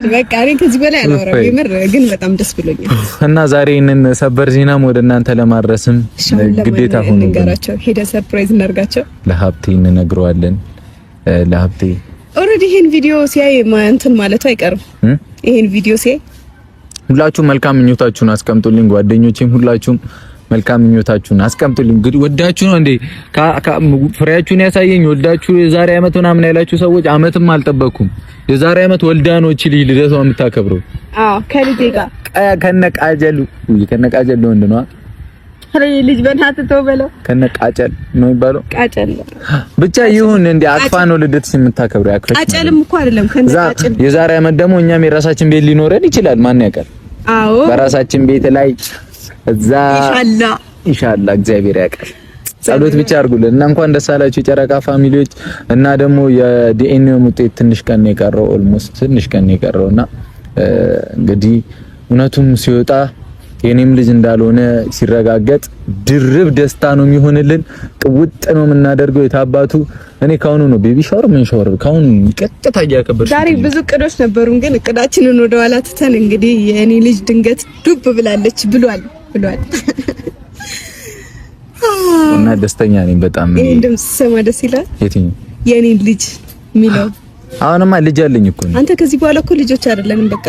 በቃ እኔ ከዚህ በላይ አላወራም። የምር ግን በጣም ደስ ብሎኛል። እና ዛሬ ይህንን ሰበር ዜናም ወደ እናንተ ለማድረስም ግዴታ ሆኖ እንንገራቸው። ሄደ surprise እናርጋቸው። ለሀብቴ እንነግረዋለን። ለሀብቴ Already ይሄን ቪዲዮ ሲያይ እንትን ማለቱ አይቀርም። ይሄን ቪዲዮ ሲያይ ሁላችሁም መልካም ምኞታችሁን አስቀምጡልኝ። ጓደኞቼም ሁላችሁም መልካም ምኞታችሁን አስቀምጡልኝ። እንግዲህ ወዳችሁ ነው እንዴ ፍሬያችሁን ያሳየኝ። ወልዳችሁ የዛሬ አመት ምናምን ያላችሁ ሰዎች አመትም አልጠበኩም። የዛሬ አመት ወልዳ ነው እቺ ልጅ ልደቷ የምታከብረው። አዎ፣ ከልጄ ጋር ከነቃጀሉ ከነቃጀሉ ወንድ ነው። አረ ልጅ በእናትህ ተው በለው። ከነቃጨል ነው የሚባለው። ቃጨል ብቻ ይሁን እንዴ አቅፋ ነው ልደትሽ የምታከብረው። ያክፈሽ ቃጨልም እኮ አይደለም ከነቃጨል። የዛሬ አመት ደግሞ እኛም የራሳችን ቤት ሊኖረን ይችላል። ማን ያውቃል? አዎ፣ በራሳችን ቤት ላይ እዛ ኢንሻአላህ ኢንሻአላህ እግዚአብሔር ያውቃል። ጸሎት ብቻ አድርጉልን እና እንኳን ደስ አላችሁ የጨረቃ family ዎች። እና ደግሞ የዲኤንኤው ውጤት ትንሽ ቀን ነው የቀረው፣ almost ትንሽ ቀን ነው የቀረውና እንግዲህ እውነቱም ሲወጣ የኔም ልጅ እንዳልሆነ ሲረጋገጥ ድርብ ደስታ ነው የሚሆንልን። ቅውጥ ነው የምናደርገው። የታባቱ እኔ ካሁኑ ነው baby shower ምን ሻወር ካሁኑ ቀጥታ እያከበርሽ። ዛሬ ብዙ እቅዶች ነበሩን፣ ግን እቅዳችንን ወደ ኋላ ትተን እንግዲህ የኔ ልጅ ድንገት ዱብ ብላለች ብሏል ብሏል እና ደስተኛ ነኝ በጣም። ይሄን ድምጽ ስሰማ ደስ ይላል። የትኛው? የኔ ልጅ የሚለው። አሁንማ ልጅ አለኝ እኮ አንተ ከዚህ በኋላ እኮ ልጆች አይደለንም፣ በቃ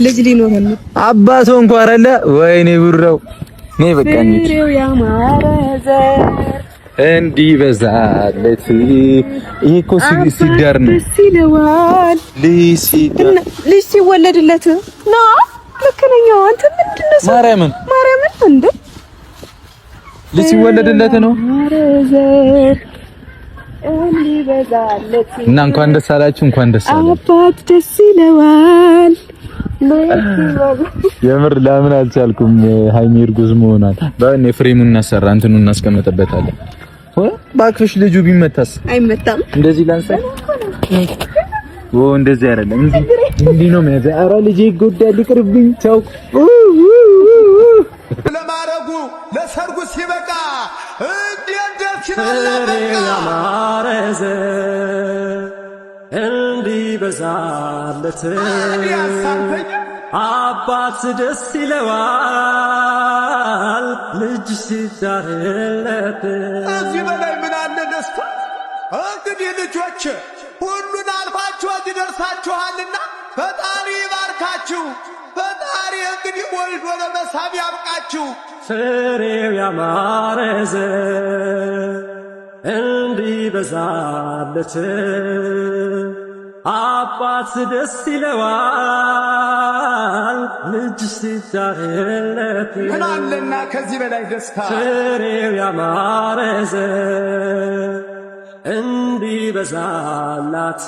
ልጅ ሊኖረን ነው። አባቱ እንኳን አይደለ ወይኔ ብረው ነይ በቃ ፍሬው ያማረ ዘር እንዲበዛለት። ይሄ እኮ ሲዳር ነው ደስ ይለዋል። ልጅ ሲወለድለት ነው። ልክ ነኝ። አንተ ምንድን ነው ማርያምን ማርያምን እንደ ልጅ ሲወለድለት ነው። እና እንኳን ደስ አላችሁ፣ እንኳን ደስ አላችሁ። አባት ደስ ይለዋል። የምር ለምን አልቻልኩም። ሃይሚ እርጉዝ መሆኗን በእኔ frame ኡን እናሰራ እንትኑን እናስቀምጥበታለን። ባክሽ ልጁ ቢመታስ? አይመታም። እንደዚህ ላንሳ። ኦ እንደዚህ አይደለም፣ እንዲህ እንዲህ ነው መያዝ። ኧረ ልጄ ይጎዳል፣ ይቅርብኝ። ቻው ለማረጉ ለሰርጉ ሲበቃ እንዴት ደስ ይላል። ያማረ ዘር እንዲበዛለት አባት ደስ ይለዋል ልጅ ሲዳርለት። እዚህ በላይ ምን አለ ደስታ? እንግዲህ ልጆች ሁሉን አልፋችሁ እዚህ ደርሳችኋልና ፈጣሪ ይባርካችሁ። ፈጣሪ እንግዲህ ወልዶ ለመሳም ያብቃችሁ። ፍሬው ያማረ ዘር እንዲበዛለት አባት ደስ ይለዋል ልጅ ሲዳርለት። ምን አለና ከዚህ በላይ ደስታ? ፍሬው ያማረ ዘር እንዲበዛላት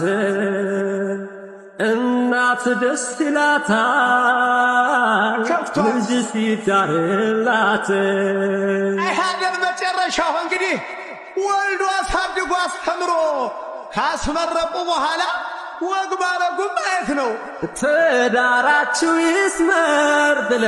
እናት ደስ ይላታል ልጅ ሲዳርላት። አይሃደር መጨረሻው እንግዲህ ወልዶ አሳድጎ አስተምሮ ካስመረቁ በኋላ ወግ ማዕረጉን ማየት ነው። ትዳራችሁ ይስመር ብለው